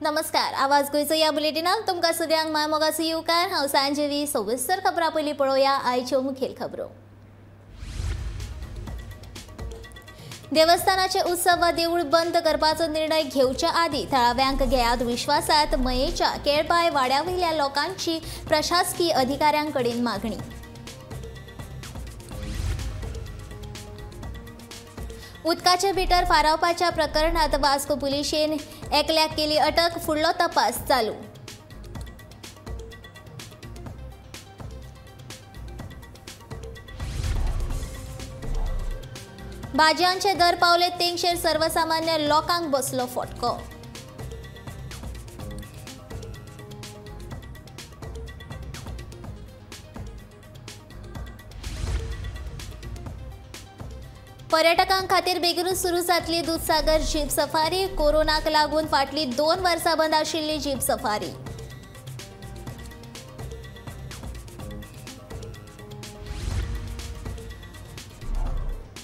नमस्कार, आवाज गोंयचो ह्या बुलेटिनाक तुमकां सगळ्यांक मायमोगाचो येवकार. हांव सांजवी. सविस्तर खबरां पयलीं पळोवया आयच्यो मुखेल खबरो. देवस्थानाचे उत्सव वा देवूळ बंद करपाचो निर्णय घेवच्या आदीं थळाव्यांक घेयात विश्वासात, मयेच्या केळबाय वाड्या वयल्या लोकांची प्रशासकीय अधिकाऱ्यां कडेन मागणी. उदकाचे भितर फारावपाच्या प्रकरणात वास्को पुलिशेन एकल्याक केली अटक, फुडलो तपास चालू. भाजयांचे दर पावले तेंगशेर, सर्वसामान्य लोकांक बसलो फटको. पर्यटकां खातीर बेगीनूच सुरू जातली दुदसागर जीप सफारी. कोरोनाक लागून फाटली 2 वर्सां बंद आशिल्ली जीप सफारी.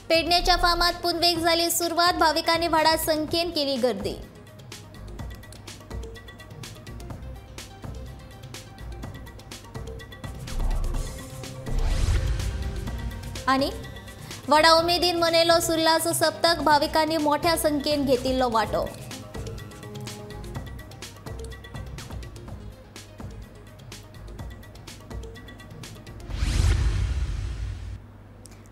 पेडणेच्या फार्मात पुनवेक जाली सुरवात, भाविकांनी व्हडा संख्येन केली गर्दी. आनी व्हडा उमेदीन मनयलो सुर्लाचो सप्तक, भाविकांनी मोठ्या संख्येन घेतिल्लो वांटो.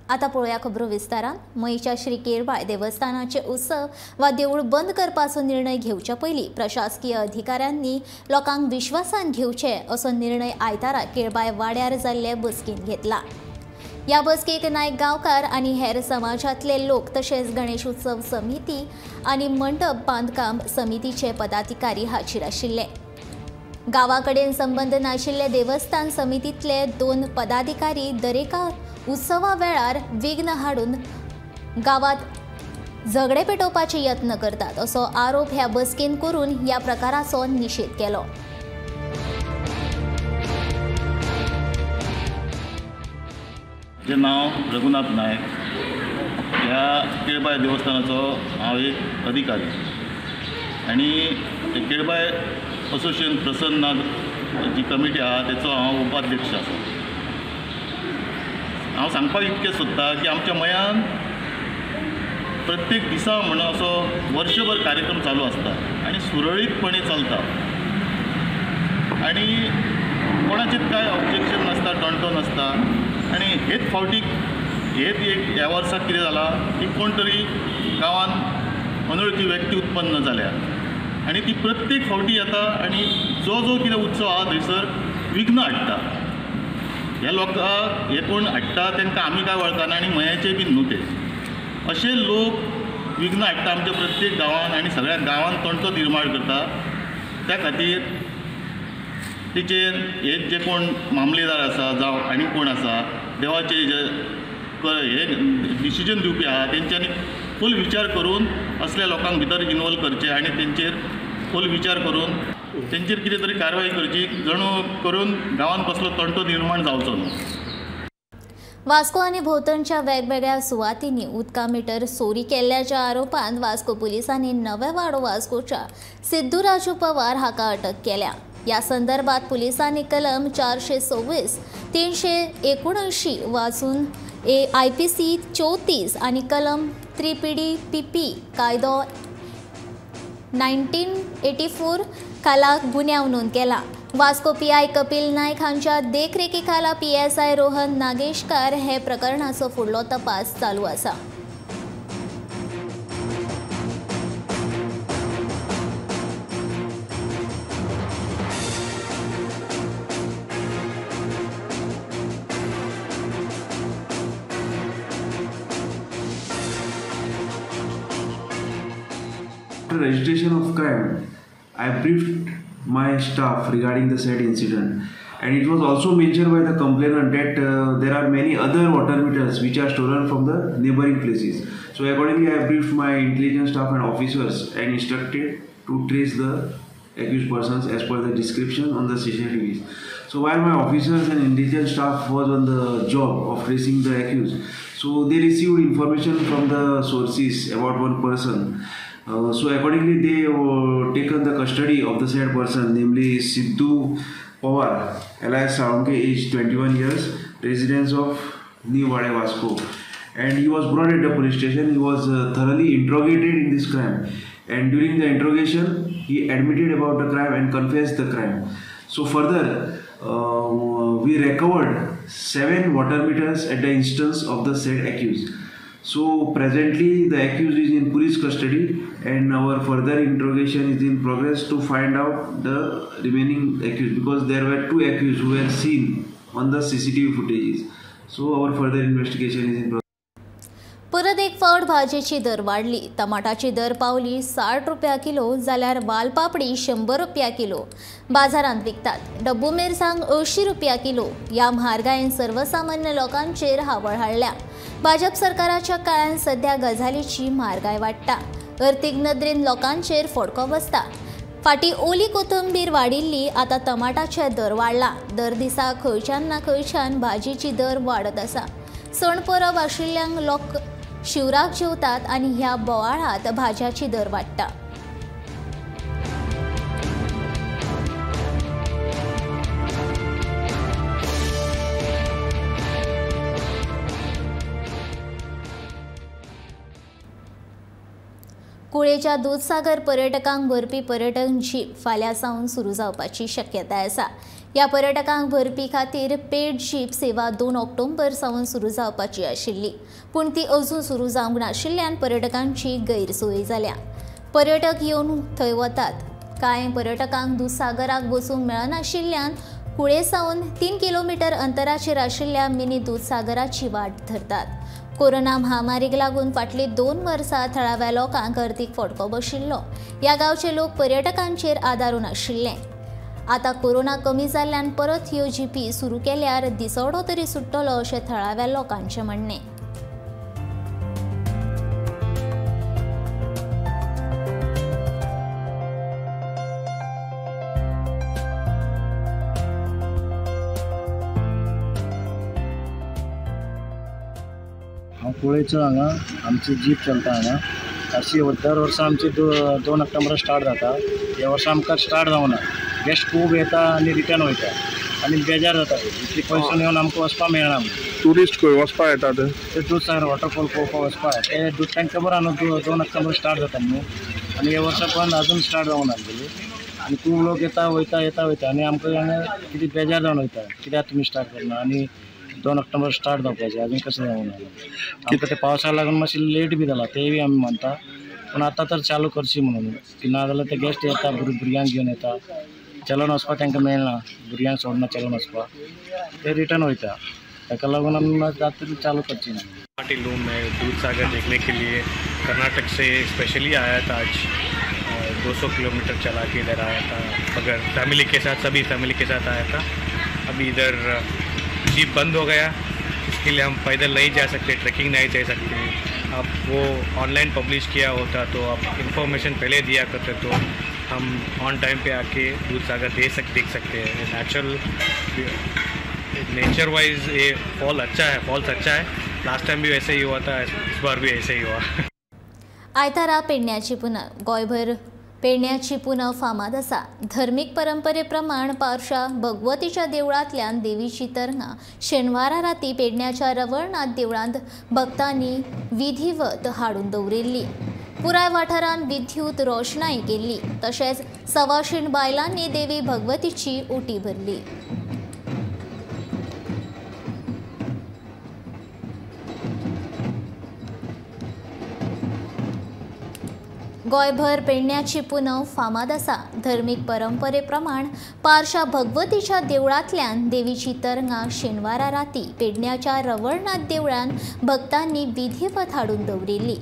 आता पळोवया खबरो विस्तारान. मयेच्या श्री केळबाय देवस्थानाचे उत्सव वा देवूळ बंद करपाचो निर्णय घेवच्या पयलीं प्रशासकीय अधिकाऱ्यांनी लोकांक विश्वासान घेवचे असो निर्णय आयतारा केळबाय वाड्यार जाल्ले बसकेन घेतला. ह्या बसकेक नायक गांवकार आनी हेर समाजांतले लोक तशेंच गणेश उत्सव समिती आनी मंडप बांदकाम समितीचे पदाधिकारी हाजीर आशिल्ले. गांवा कडेन संबंद नाशिल्ले देवस्थान समितींतले 2 पदाधिकारी दरेका उत्सवा वेळार विघ्न हाडून गांवांत झगडे पेटोवपाचे यत्न करतात असो आरोप ह्या बसकेन करून ह्या प्रकाराचो निशेध केलो. म्हजें नांव रघुनाथ नायक. ह्या केळबाय देवस्थानाचो हांव एक अधिकारी आनी केळबाय असोसिएशन प्रसन्न नाग जी कमिटी आहा तेचो हांव उपाध्यक्ष आसा. हांव सांगपाक इतकें सोदता की आमच्या मयान प्रत्येक दिसा म्हण असो वर्षभर कार्यक्रम चालू आसता आनी सुरळीतपणे चलता आनी कोणाचेच कांय ऑब्जेक्शन नासता, टणटो नासता. आनी हेच फावटी हेच एक ह्या वर्साक कितें जालां की कोण तरी गांवांत अनवळखी व्यक्ती उत्पन्न जाल्या आनी ती प्रत्येक फावटी येता आनी जो जो कितें उत्सव आहा थंयसर विघ्न हाडटा. ह्या लोकांक हे कोण हाडटा तांकां आमी कांय वळखना आनी मयाचे बी न्हू ते. अशे लोक विघ्न हाडटा आमच्या प्रत्येक गांवांत आनी सगळ्या गांवांत तंटो निर्माण करता. त्या खातीर तेचेर हे जे कोण मामलेदार आसा जावं आनी कोण आसा देवाचे जे हे डिसिजन दिवपी आहा तेंच्यांनी फूल विचार करून असल्या लोकांक भितर इनवॉल्व करचे आनी तेंचेर फूल विचार करून तेंचेर कितें तरी कारवाय करची, जणू करून गांवांत कसलो तंटो निर्माण जावचो न्हू. वास्को आनी भोंवतणच्या वेगवेगळ्या सुवातींनी उदका मिटर चोरी केल्ल्याच्या आरोपांत वास्को पुलिसांनी नवे वाडो वास्कोच्या सिद्धू राजू पवार हाका अटक केल्या. ह्या संदर्भात पुलिसांनी कलम 426, 379 वाचून IPC 34 आनी कलम 3 PDPP कायदो 1984 खाला गुन्यांव नोंद केला. वास्को PI Kapil Naik हांच्या देखरेखी खाला PSI Rohan Nageshkar हे प्रकरणाचो फुडलो तपास चालू आसा. After registration of crime, I briefed my staff regarding the said incident, and it was also mentioned by the complainant that there are many other water meters which are stolen from the neighboring places. So accordingly, I briefed my intelligence staff and officers and instructed to trace the accused persons as per the description on the CCTVs. So while my officers and intelligence staff was on the job of tracing the accused, so they received information from the sources about one person So accordingly they taken the custody of the said person, namely Sidhu Pawar alias Salunke, age 21 years, residence of New Wade Vasco, and he was brought at the police station. He was thoroughly interrogated in this crime, and during the interrogation he admitted about the crime and confessed the crime. So further we recovered 7 water meters at the instance of the said accused. So presently the accused is in police custody and our further interrogation is in progress to find out the remaining accused, because there were 2 accused who were seen on the CCTV footages. So our further investigation is in progress. परत एक फावट भाजयेची दर वाडली. टमाटाची दर पावली 60 रुपया kilo जाल्यार वालपापडी 100 रुपया किलो बाजारांत विकतात. डब्बू मिरसांग 80 रुपया किलो. ह्या म्हारगायेन सर्वसामान्य लोकांचेर हावळ हाडल्या. भाजप सरकाराच्या काळान सध्या गजालीची म्हारगाय वाडटा. अर्थीक नदरेन लोकांचेर फडको बसता. फाटीं ओली कोथंबीर वाडिल्ली, आतां टमाटाचे दर वाडला. दर दिसा खंयच्यान ना खंयच्यान भाजयेची दर वाडत आसा. सण परब आशिल्ल्यांक लोक शिवराक जेवतात आनी ह्या बोवाळांत भाजयाची दर वाडटा. कुळेच्या दूधसागर पर्यटकांक भरपी पर्यटन जीप फाल्यां सावन सुरू जावपाची शक्यताय आसा. ह्या पर्यटकांक भरपी खातीर पेड जीप सेवा 2 ऑक्टोबर सावन सुरू जावपाची आशिल्ली, पूण ती अजून सुरू जावंक नाशिल्ल्यान पर्यटकांची गैरसोय जाल्या. पर्यटक येवन थंय वतात. कांय पर्यटकांक दूधसागराक वचूंक मेळनाशिल्ल्यान कुळे सावन 3 किलोमिटर अंतराचेर आशिल्ल्या मिनी दूधसागराची वाट धरतात. कोरोना महामारीक लागून फाटलीं 2 वर्सां थळाव्या लोकांक अर्थीक फटको बशिल्लो. ह्या गांवचे लोक पर्यटकांचेर आदारून आशिल्ले. आतां कोरोना कमी जाल्ल्यान परत ह्यो जीपी सुरू केल्यार दिसवडो तरी सुट्टलो अशें थळाव्या लोकांचें म्हणणें. हांव कुळेचो हांगा आमची जीप चलता हांगा. अशी दर वर्सा आमची 2 ऑक्टोबर स्टार्ट जाता. ह्या वर्सा आमकां स्टार्ट जावना. गेस्ट खूब येता आनी रिटर्न वयता आनी बेजार जाता. इतली पयसून येवन आमकां वचपाक मेळना. ट्युरिस्ट खंय वचपाक येतात? ते दूधसागर वॉटरफॉल पळोवपाक वचपाक. ते दूध तांकां खबर आहा न्हू 2 ऑक्टोबर स्टार्ट जाता न्हू, आनी ह्या वर्सा पण अजून स्टार्ट जावना आसलेली. आनी खूब लोक येता वयता येता वयता आनी आमकां हांगा कितें बेजार जावन वयता, कित्याक तुमी स्टार्ट करना आनी 2 ऑक्टोबर स्टार्ट जावपाचें अजून कशें जावना. आमकां ते पावसाक लागून मातशें लेट बी जाला तेय बी आमी मानता, पूण आतां तर चालू करची म्हणून की ना जाल्यार ते गेस्ट येता, भुरग्यांक घेवन येता, चलोन वचपाक तांकां मेळना, भुरग्यांक सोडना चलोन वचपाक, ते रिटर्न वयता. ताका लागून आमी जाता चालू करची ना. पाटिल हूँ मैं, दूधसागर देखने के लिए कर्नाटक से स्पेशली आया था. आज 200 किलोमीटर चला के इधर आया था, मगर फैमिली के साथ, सभी फैमिली के साथ आया था. अभी इधर जीप बंद हो गया, इसके लिए हम पैदल नहीं जा सकते, ट्रैकिंग नहीं जा सकते. आप वो ऑनलाइन पब्लिश किया होता तो आप इन्फॉर्मेशन पहले दिया करते तो हम ऑन टाइम पे आके दूधसागर देख सकते हैं. नेचुरल नेचर वाइज ये फॉल अच्छा है, फॉल्स अच्छा है. लास्ट टाइम भी वैसे ही हुआ था, इस बार भी ऐसे ही हुआ. आयतारा पेडण्याची पुनव गोंयभर पेडण्याची पुनव फामाद आसा. धर्मीक परंपरे प्रमाण पारशा भगवतीच्या देवळांतल्यान देवीची तरंगां शेनवारा राती पेडण्याच्या रवळनाथ देवळांत भक्तांनी विधिवत हाडून दवरिल्ली. पुराय वाठारांत विद्युत रोशणाई केल्ली. तशेंच सवाशीण बायलांनी देवी भगवतीची ओटी भरली. गोंयभर पेडण्याची पुनव फामाद आसा. धर्मीक परंपरे प्रमाण पारशा भगवतीच्या देवळांतल्यान देवीची तरंगां शेनवारा राती पेडण्याच्या रवळनाथ देवळांत भक्तांनी विधिवत हाडून दवरिल्ली.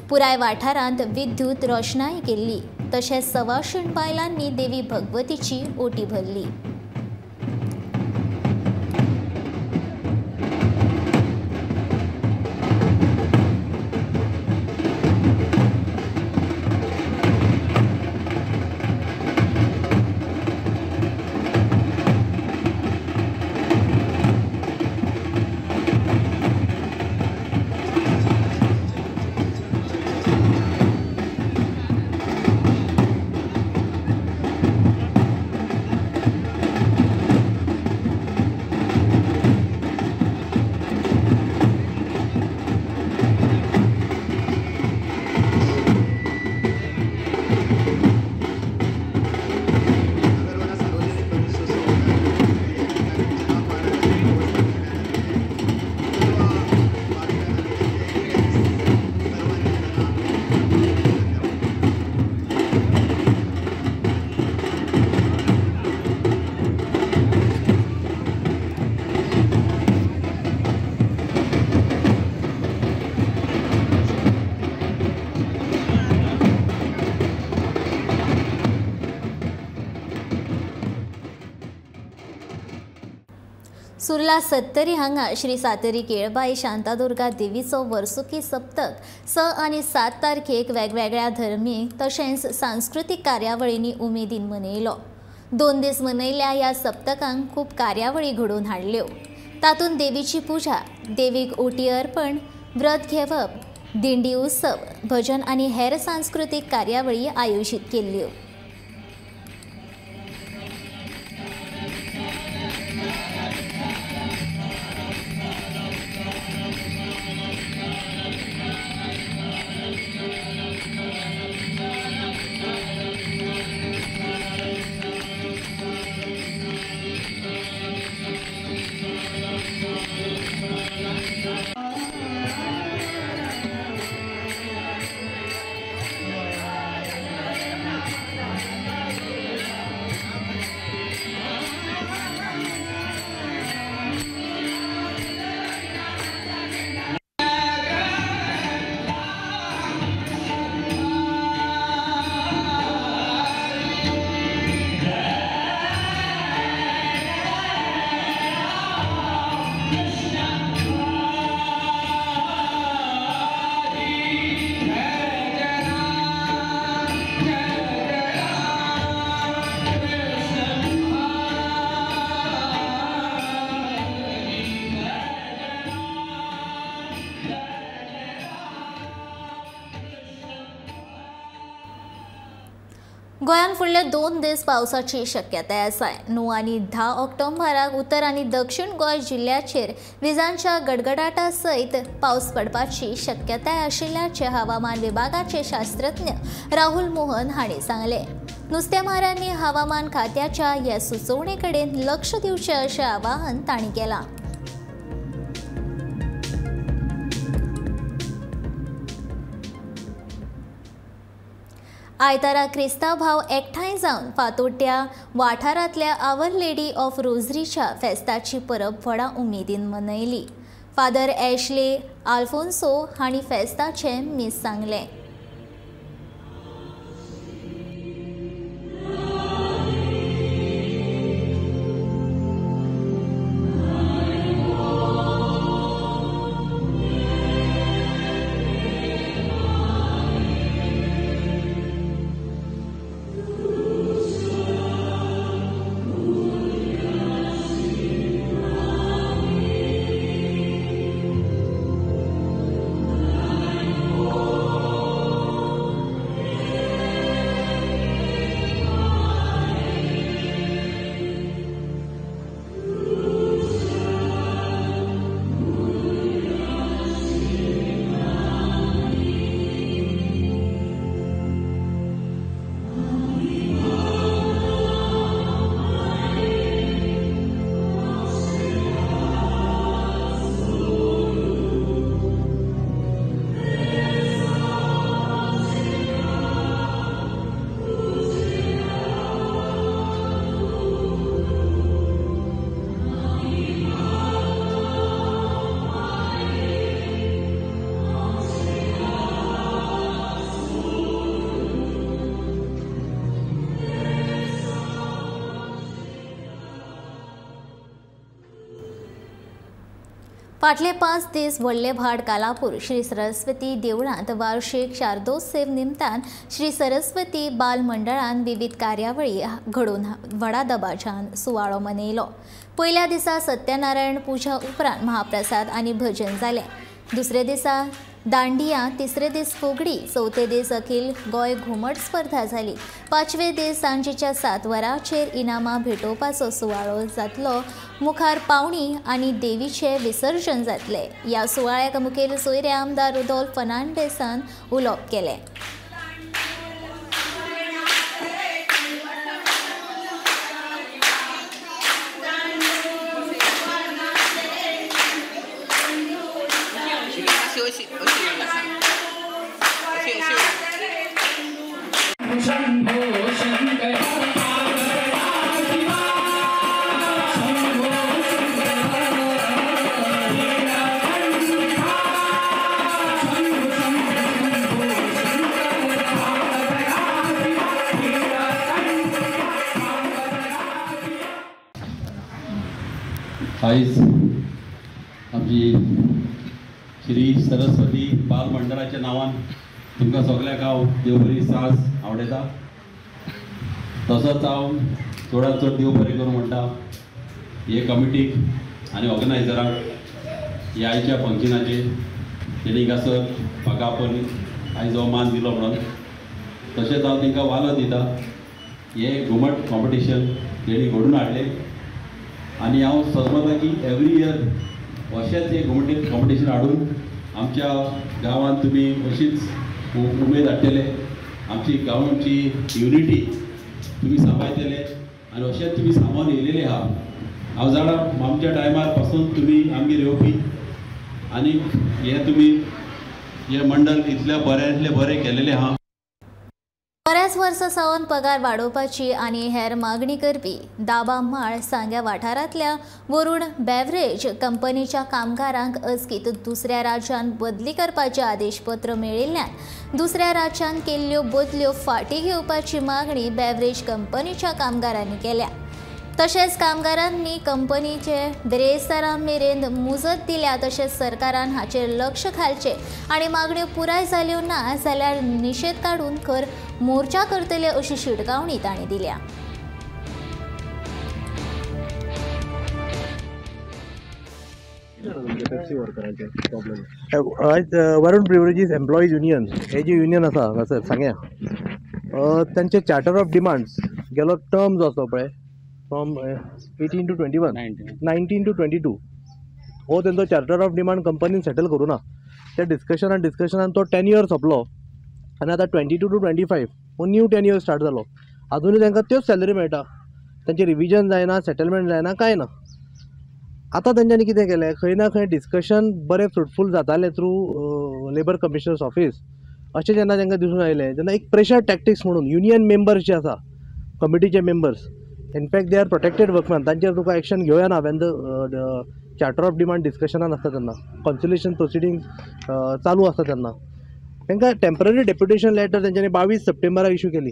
पुराय वाठारांत विद्युत रोशणाई केल्ली. तशेंच सवाशीण बायलांनी देवी भगवतीची ओटी भरली. सुर्ला सत्तरी हांगा श्री सातेरी केळबाई शांतादुर्गा देवीचो वर्सुकी सप्तक 6 आनी 7 तारखेक वेगवेगळ्या धर्मीक तशेंच सांस्कृतीक कार्यावळींनी उमेदीन मनयलो। 2 दीस मनयल्ल्या ह्या सप्तकांक खूब कार्यावळी घडोवन हाडल्यो। तातूंत देवीची पुजा, देवीक ओटी अर्पण, व्रत घेवप, दिंडी उत्सव, भजन आनी हेर सांस्कृतीक कार्यावळी आयोजीत केल्ल्यो। गोंयांत फुडले 2 दीस पावसाची शक्यताय आसा। 9 आनी 10 ऑक्टोबराक उत्तर आनी दक्षिण गोंय जिल्ल्याचेर विजांच्या गडगडाटा सयत पावस पडपाची शक्यताय आशिल्ल्याचें हवामान विभागाचे शास्त्रज्ञ राहुल मोहन हांणी सांगलें। नुस्तेमारांनी हवामान खात्याच्या ह्या सुचोवणे कडेन लक्ष दिवचें अशें आवाहन तांणी केलां। आयतारा क्रिस्तांव भाव एकठांय जावन फातोड्ड्या वाठारांतल्या our lady of रोजरीच्या फेस्ताची परब व्हडा उमेदीन मनयली। फादर एशले आल्फोन्सो हांणी फेस्ताचें मीस सांगलें। फाटले 5 दीस व्हडले भाट कालापूर श्री सरस्वती देवळांत वार्षिक शारदोत्सव निमतान श्री सरस्वती बाल मंडळान विविध कार्यावळी घडोवन व्हडा दबाज्यान सुवाळो मनयलो। पयल्या दिसा सत्यनारायण पुजा उपरांत महाप्रसाद आनी भजन जालें। दुसरे दिसा दांडिया, तिसरे दीस फुगडी, चवथे दीस अखिल गोंय घुमट स्पर्धा जाली। पांचवे दीस सांजेच्या 7 वरांचेर इनामां भेटोवपाचो सुवाळो जातलो। मुखार पावणी आनी देवीचें विसर्जन जातलें। ह्या सुवाळ्याक मुखेल सोयरे आमदार रुदोल्फ फर्नांडीसान उलोवप केलें। आयज आमची श्री सरस्वती बाल मंडळाच्या नांवान तुमकां सगळ्यांक हांव देव बरी सास आवडयता. तसोच हांव चडांत चड देव बरें करूं म्हणटा हे कमिटीक आनी ऑर्गनायजरांक ह्या आयच्या फंक्शनाचेर तेणी हांगासर म्हाका आपोवन आयज हो मान दिलो म्हणून. तशेंच हांव तांकां वालो दिता हे घुमट कॉम्पिटिशन तेणी घडून हाडलें आनी हांव समजता की एवरी इयर अशेंच हे घुमट कॉम्पिटिशन हाडून आमच्या गांवांत तुमी अशीच उमेद हाडटले, आमची गांवची युनिटी तुमी सांबाळटले आनी अशेंच तुमी सांबाळून येयलेले आहा. हांव जाणा आमच्या टायमार पासून तुमी आमगेर येवपी आनी हे तुमी हे मंडळ इतल्या बऱ्यांतलें बरें केलेलें आहा. बऱ्याच वर्सां सावन पगार वाडोवपाची आनी हेर मागणी करपी दाबा माळ सांग्या वाठारांतल्या वरुण बेवरेज कंपनीच्या कामगारांक अचकीत दुसऱ्या राज्यांत बदली करपाचें आदेशपत्र मेळिल्ल्यान दुसऱ्या राज्यांत केल्ल्यो बदल्यो फाटीं घेवपाची मागणी बेवरेज कंपनीच्या कामगारांनी केल्या. तशेंच कामगारांनी कंपनीचे बिरेस्तारा मेरेन मुजत दिल्या. तशेंच सरकारान हाचेर लक्ष घालचें आनी मागण्यो पुराय जाल्यो ना जाल्यार निशेध काडून खर मोर्चा करतले अशी शिटकावणी तांणी दिल्या. आयज वरुण ब्रिवरेजीस एम्प्लॉईज युनियन हे जे युनियन आसा हांगासर सांग्या तांचे चार्टर ऑफ डिमांड्स गेलो टर्म जो आसा पळय from 18 to 21, 19 to 22 हो तेंचो चार्टर ऑफ डिमांड कंपनीन सेटल करूं ना. त्या डिस्कशनान तो 10 इयर सोंपलो आनी आतां 22 to 25 हो न्यू 10 इयर स्टार्ट जालो. आजुनूय तांकां त्योच सॅलरी मेळटा, तांचें रिविजन जायना, सेटलमेंट जायना, कांय ना. आतां तेंच्यांनी कितें केलें, खंय ना खंय डिस्कशन बरें फ्रुटफूल जातालें थ्रू लेबर कमिशनर्स ऑफिस अशें जेन्ना तांकां दिसून आयलें तेन्ना एक प्रेशर टॅक्टिक्स म्हणून युनियन मेंबर्स जे आसा कमिटीचे members, in fact they are protected workman, तांचेर तुका एक्शन घेवया ना when the charter of demand डिस्कशनान आसता तेन्ना, कॉन्सिलेशन प्रोसिडींग चालू आसता तेन्ना तांकां टेम्पररी डेप्युटेशन लेटर तेंच्यांनी 22 सप्टेंबराक इशू केली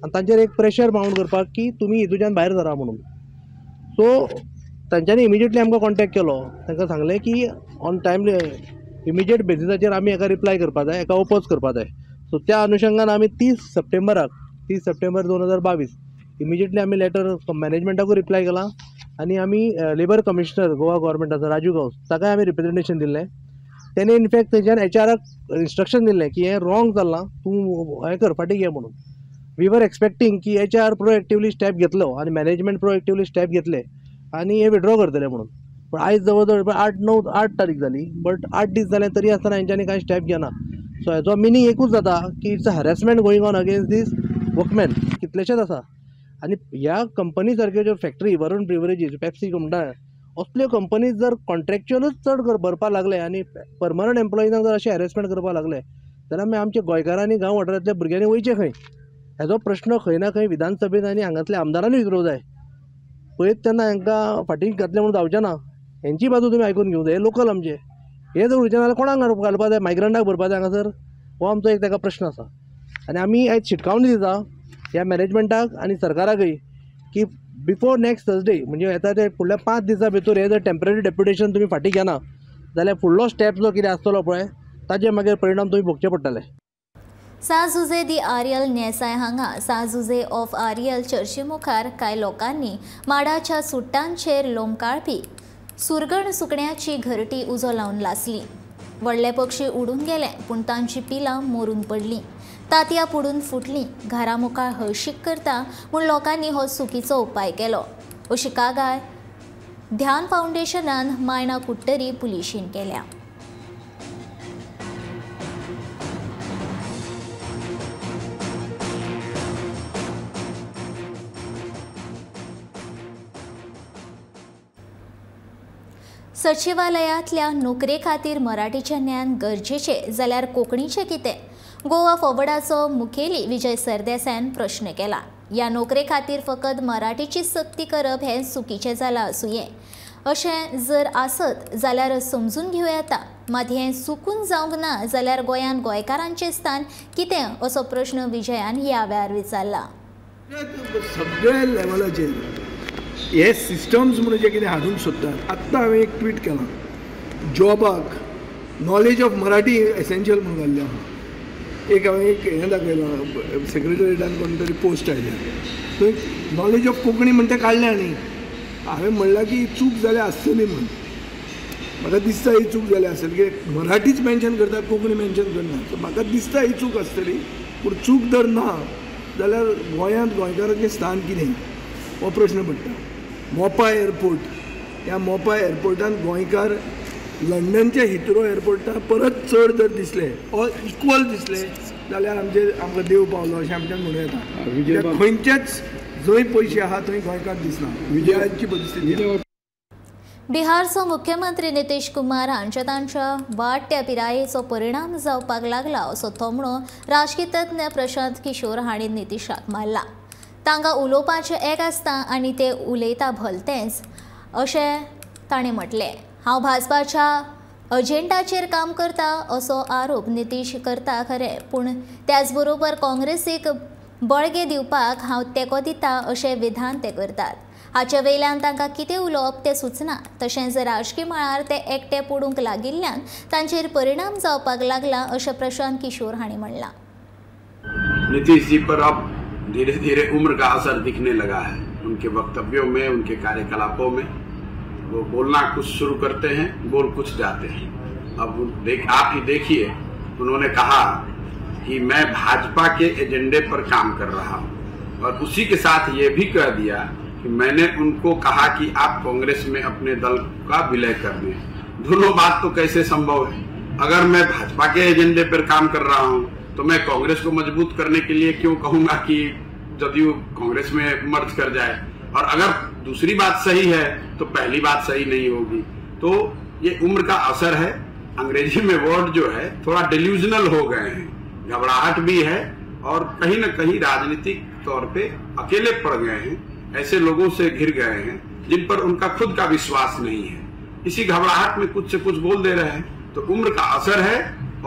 आनी तांचेर एक प्रेशर मावंट करपाक की तुमी हितूच्यान भायर सरा म्हणून. सो तांच्यांनी इमिजिएटली आमकां कॉन्टेक्ट केलो, तांकां सांगलें की ऑन टायमली इमिजिएट बेजिसाचेर आमी हेका रिप्लाय करपा जाय, हेका ओपोज करपा जाय. सो त्या अनुशंगान आमी 30 सप्टेंबर 2022 इमिजिएटली आमी लेटर मॅनेजमेंटाकूय रिप्लाय केला आनी आमी लेबर कमिशनर गोवा गव्हर्मेंटाचो राजू गांवस ताकाय आमी रिप्रेजेंटेशन दिल्लें. तेणे इनफॅक्ट थंयच्यान एचआराक इन्स्ट्रक्शन दिल्लें की हें रॉंग चल्लां, तूं हें कर, फाटीं घे म्हणून. We were expecting की एचआर प्रोएक्टिवली स्टेप घेतलो आनी मॅनेजमेंट प्रोएक्टिवली स्टेप घेतले आनी हे विड्रॉ करतले म्हणून. पण आयज जवळ जवळ 8 तारीख जाली, बट 8 दीस जाले तरी आसतना हेंच्यांनी कांय स्टेप घेना. सो हेजो मिनींग एकूच जाता की it's a harassment going on against these workmen. कितलेशेच आसा आनी ह्या कंपनी सारक्यो ज्यो फॅक्टरी वरुण ब्रिवरेजीस, पेप्सी म्हणटा असल्यो कंपनीज जर कॉन्ट्रॅक्च्युअलूच चड भरपाक लागले आनी परमनंट एम्प्लॉइजांक जर अशें हॅरेसमेंट करपाक लागले जाल्यार मागीर आमच्या गोंयकारांनी गांव वाठारांतल्या भुरग्यांनी वयचें खंय? हेजो प्रश्न खंय ना खंय विधानसभेन आनी हांगासल्या आमदारांनी विचारूंक जाय. पळयत तेन्ना हांकां फाटीं घातलें म्हणून जावचें ना. हेंची बाजू तुमी आयकून घेवंक जाय. हे लोकल आमचे, हे जर उरचे ना जाल्यार कोणाक घालपा जाय? मायग्रंटाक भरपा जाय हांगासर? हो आमचो एक ताका प्रश्न आसा. आनी आमी आयज शिटकावणी दिता ह्या मॅनेजमेंटाक आनी सरकाराकय की बिफोर नेक्स्ट थर्सडे म्हणजे येता ते फुडल्या 5 दिसां भितर हे जर टेम्पररी डेप्युटेशन तुमी फाटीं घेना जाल्यार फुडलो स्टेप जो कितें आसतलो पळय ताजे मागीर परिणाम तुमी भोगचे पडटले. सां जुझे दी आरियल नेसाय हांगा सां जुझे ऑफ आरियल चर्ची मुखार कांय लोकांनी माडाच्या सुट्टांचेर लोंबकाळपी सुरगण सुकण्याची घरटी उजो लावन लासली. व्हडले पक्षी उडून गेले पूण तांची पिलां मरून पडलीं, तांतयां पुडून फुटलीं. घरा मुखार हळशीक करता म्हूण लोकांनी हो चुकीचो उपाय केलो अशी कागाळ ध्यान फावंडेशनान मायणा कुडटरी पुलिशेन केल्या. सचिवालयांतल्या नोकरे खातीर मराठीचें ज्ञान गरजेचें जाल्यार कोंकणीचें कितें? गोवा फॉवर्डाचो मुखेली विजय सरदेसायान प्रश्न केला. ह्या नोकरे खातीर फकत मराठीची सक्ती करप हें चुकीचें जालां आसुये. अशें जर आसत जाल्यार समजून घेवं येता, मात हें चुकून जावंक ना जाल्यार गोंयांत गोंयकारांचें स्थान कितें असो प्रश्न विजयान ह्या वेळार विचारला. सगळे लेवलाचेर हे सिस्टम्स म्हणून जे कितें हाडूंक सोदतात. आत्तां हांवें एक ट्वीट केलां, जॉबाक नॉलेज ऑफ मराठी एसेन्शियल म्हणून घाल्लें आहा. एक हांवें एक हें दाखयलां, सेक्रेटरीटान कोण तरी पोस्ट आयल्या थंय नॉलेज ऑफ कोंकणी म्हण तें काडलें आनी हांवें म्हणलां की चूक जाल्या आसतली म्हण. म्हाका दिसता ही चूक जाल्या आसतली की मराठीच मेन्शन करता, कोंकणी मेन्शन करना. सो म्हाका दिसता ही चूक आसतली, पूण चूक जर ना जाल्यार गोंयांत गोंयकारांचें स्थान कितें हो प्रश्न पडटा. मोपा एअरपोर्ट, ह्या मोपा एअरपोर्टान गोंयकार लंडनच्या हिथ्रो एअरपोर्टा परत चड जर दिसले ऑर इक्वल दिसले जाल्यार आमचेर आमकां देव पावलो अशें आमच्यान म्हणूं येता. खंयचेच जंय पयशे आहा थंय गोंयकार दिसना, विजयाची परिस्थिती. बिहारचो मुख्यमंत्री नितीश कुमार हांच्या तांच्या वाडट्या पिरायेचो परिणाम जावपाक लागला असो थोमणो राजकी तज्ञ प्रशांत किशोर हांणी नितीशाक मारला. तांकां उलोवपाचें एक आसता आनी ते उलयता भलतेंच अशें ताणें म्हटलें. हांव भाजपाच्या अजेंडाचेर काम करता असो आरोप नितीश करता खरें, पूण त्याच बरोबर काँग्रेसीक बळगें दिवपाक हांव तेंको दिता अशें विधान ते करतात. हाचे वयल्यान तांकां कितें उलोवप तें सुचना. तशेंच राजकी मळार ते एकटे पडूंक लागिल्ल्यान तांचेर परिणाम जावपाक लागला अशें प्रशांत किशोर हांणी म्हणलां. नितीश जी पर अब धीरे धीरे उम्र का असर दिखने लगा है. उनके वक्तव्यों में, उनके कार्यकलापों में वो बोलना कुछ शुरू करते हैं, बोल कुछ जाते हैं. अब देख, आप ही देखिए, उन्होंने कहा कि मैं भाजपा के एजेंडे पर काम कर रहा हूँ, और उसी के साथ ये भी कह दिया कि मैंने उनको कहा कि आप कांग्रेस में अपने दल का विलय कर दें. दोनों बात तो कैसे संभव है? अगर मैं भाजपा के एजेंडे पर काम कर रहा हूं तो मैं कांग्रेस को मजबूत करने के लिए क्यों कहूंगा कि जदयू कांग्रेस में मर्ज कर जाए? और अगर दूसरी बात सही है तो पहली बात सही नहीं होगी. तो ये उम्र का असर है. अंग्रेजी में वर्ड जो है थोड़ा डिल्यूजनल हो गए हैं, घबराहट भी है और कहीं ना कहीं राजनीतिक तौर पे अकेले पड़ गए हैं, ऐसे लोगों से घिर गए हैं जिन पर उनका खुद का विश्वास नहीं है. इसी घबराहट में कुछ से कुछ बोल दे रहे हैं. तो उम्र का असर है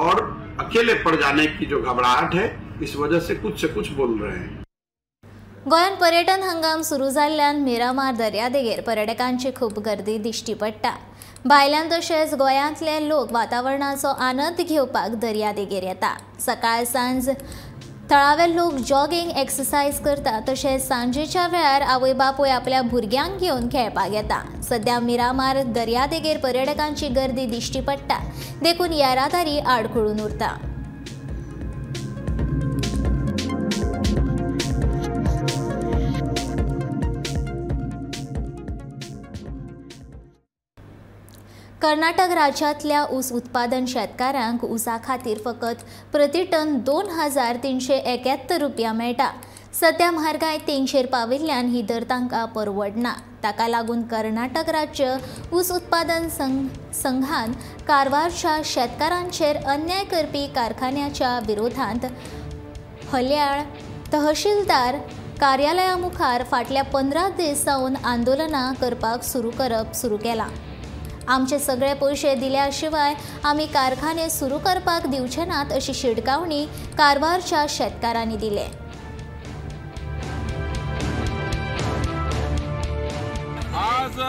और अकेले पड़ जाने की जो घबराहट है, इस वजह से कुछ बोल रहे हैं. गोंयांत पर्यटन हंगाम सुरू जाल्ल्यान मिरामार दर्यादेगेर पर्यटकांची खूब गर्दी दिश्टी पडटा. भायल्यान तशेंच गोंयांतले लोक वातावरणाचो आनंद घेवपाक दर्यादेगेर येता. सकाळ सांज थळावे लोक जॉगिंग एक्सरसायज करता, तशेंच सांजेच्या वेळार आवय बापूय आपल्या भुरग्यांक घेवन खेळपाक येता. सध्या मिरामार दर्यादेगेर पर्यटकांची गर्दी दिश्टी पडटा, देखून येरादारी आडखळून उरता. कर्नाटक राज्यांतल्या ऊस उत्पादन शेतकारांक ऊसा खातीर फकत प्रति टन 2371 रुपया मेळटा. सध्या म्हारगाय 300 पाविल्ल्यान ही दर तांकां परवडना. ताका लागून कर्नाटक राज्य ऊस उत्पादन संघान कारवारच्या शेतकारांचेर अन्याय करपी कारखान्याच्या विरोधांत हल्याळ तहसीलदार कार्यालया मुखार फाटल्या 15 दीस सावन आंदोलनां करपाक सुरू केलां. आमचे सगळे पयशे दिल्या शिवाय आमी कारखाने सुरू करपाक दिवचे नात अशी शिटकावणी कारवारच्या शेतकारांनी दिले. आज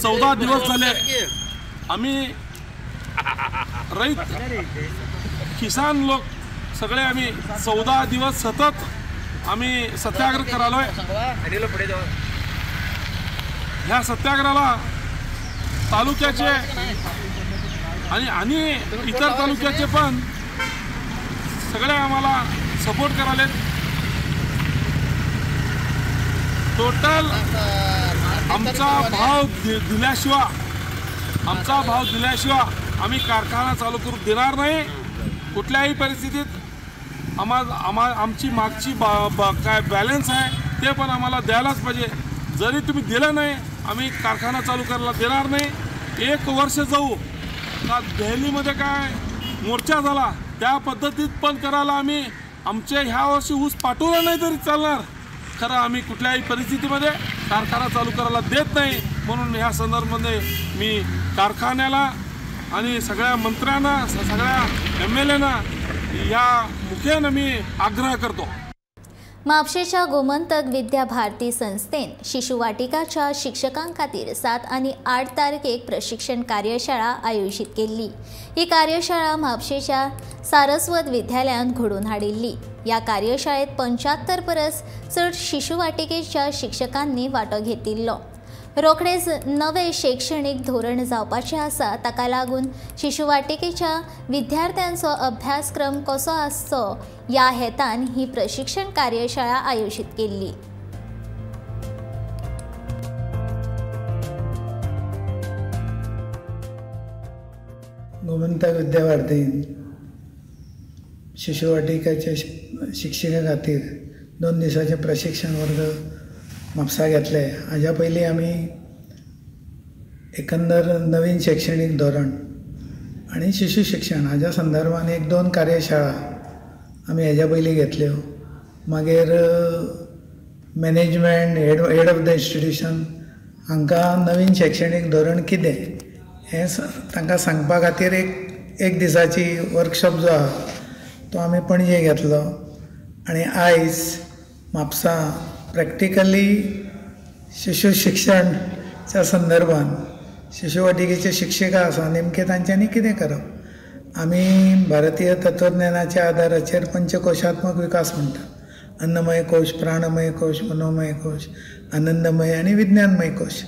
14 दिवस झाले आम्ही रैत किसान लोक सगळे आम्ही 14 दिवस सतत आम्ही सत्याग्रह करालोय. ह्या सत्याग्रहाला तालुक्याचे आणि आणि इतर तालुक्याचे पण सगळे आम्हाला सपोर्ट करालेत. टोटल आमचा भाव दिल्याशिवाय आम्ही कारखाना चालू करू देणार नाही. कुठल्याही परिस्थितीत आमची मागची काय बॅलन्स आहे ते पण आम्हाला द्यायलाच पाहिजे. जरी तुम्ही दिलं नाही आम्ही कारखाना चालू करायला देणार नाही. 1 वर्ष जाऊ का दिल्लीमध्ये काय मोर्चा झाला त्या पद्धतीत पण करायला आम्ही आमचे ह्या वर्षी ऊस पाठवला नाही तरी चालणार, खरं आम्ही कुठल्याही परिस्थितीमध्ये कारखाना चालू करायला देत नाही. म्हणून ह्या संदर्भामध्ये मी कारखान्याला आणि सगळ्या मंत्र्यांना सगळ्या MLA ना या मुखेनं मी आग्रह करतो. म्हापशेच्या गोमंतक विद्या भारती संस्थेन शिशुवाटिकाच्या शिक्षकां खातीर 7 आनी 8 तारखेक प्रशिक्षण कार्यशाळा आयोजीत केल्ली. ही कार्यशाळा म्हापशेच्या सारस्वत विद्यालयांत घडोवन हाडिल्ली. ह्या कार्यशाळेत 75 परस चड शिशुवाटिकेच्या शिक्षकांनी वांटो घेतिल्लो. रोखडेच नवे शैक्षणीक धोरण जावपाचें आसा, ताका लागून शिशुवाटिकेच्या विद्यार्थ्यांचो अभ्यासक्रम कसो आसचो ह्या हेतान ही प्रशिक्षण कार्यशाळा आयोजीत केल्ली. गोमंतक विद्या भारतीन शिशुवाटिकेच्या शिक्षका खातीर 2 दिसांचे प्रशिक्षण वर्ग म्हापसा घेतले. हाज्या पयलीं आमी एकंदर नवीन शैक्षणीक धोरण आनी शिशू शिक्षण हाज्या संदर्भान 1-2 कार्यशाळा आमी हेज्या पयलीं घेतल्यो. मागीर management, head of the institution हांकां नवीन शैक्षणीक धोरण कितें हें तांकां सांगपा खातीर एक दिसाची वर्कशॉप जो आहा तो आमी पणजे घेतलो. आनी आयज म्हापसा प्रॅक्टिकली शिशू शिक्षणच्या संदर्भान शिशुवाटिकेचे शिक्षिका आसा नेमकें तांच्यांनी कितें करप. आमी भारतीय तत्वज्ञानाच्या आदाराचेर पंचकोशात्मक विकास म्हणटा. अन्नमय कोश, प्राणमय कोश, मनोमय कोश, आनंदमय आनी विज्ञानमय कोश.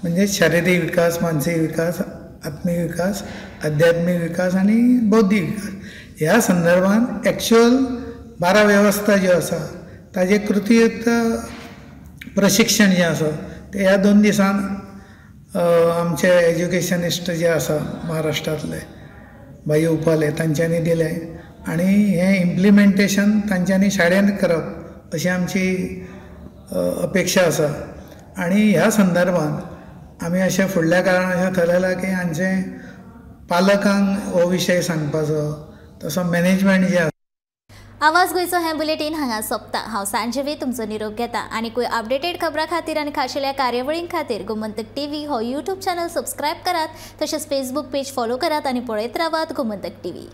म्हणजे शारिरीक विकास, मानसीक विकास, आत्मीक विकास, आध्यात्मीक विकास आनी बौद्धीक विकास. ह्या संदर्भान एक्चुअल 12 वेवस्था ज्यो आसा ताजें कृतीयुक्त प्रशिक्षण जें आसा तें ह्या 2 दिसान आमचे एज्युकेशनिस्ट जे आसा महाराष्ट्रांतले भाई उपाले तांच्यांनी दिलें आनी हें इम्प्लिमेंटेशन तांच्यांनी शाळेंत करप अशी आमची अपेक्षा आसा. आनी ह्या संदर्भान आमी अशें फुडल्या काळान अशें थरयलां की हांचें पालकांक हो विशय सांगपाचो, तसो मॅनेजमेंट जें आसा. आवाज गोंयचो हें बुलेटीन हांगा सोंपता. हांव सांजवी तुमचो निरोप घेता. आनी अपडेटेड खबरां खातीर आनी खाशेल्या कार्यावळीं खातीर गोमंतक टीव्ही हो यूट्यूब चॅनल सबस्क्रायब करात, तशेंच फेसबूक पेज फॉलो करात आनी पळयत रावात गोमंतक टीव्ही.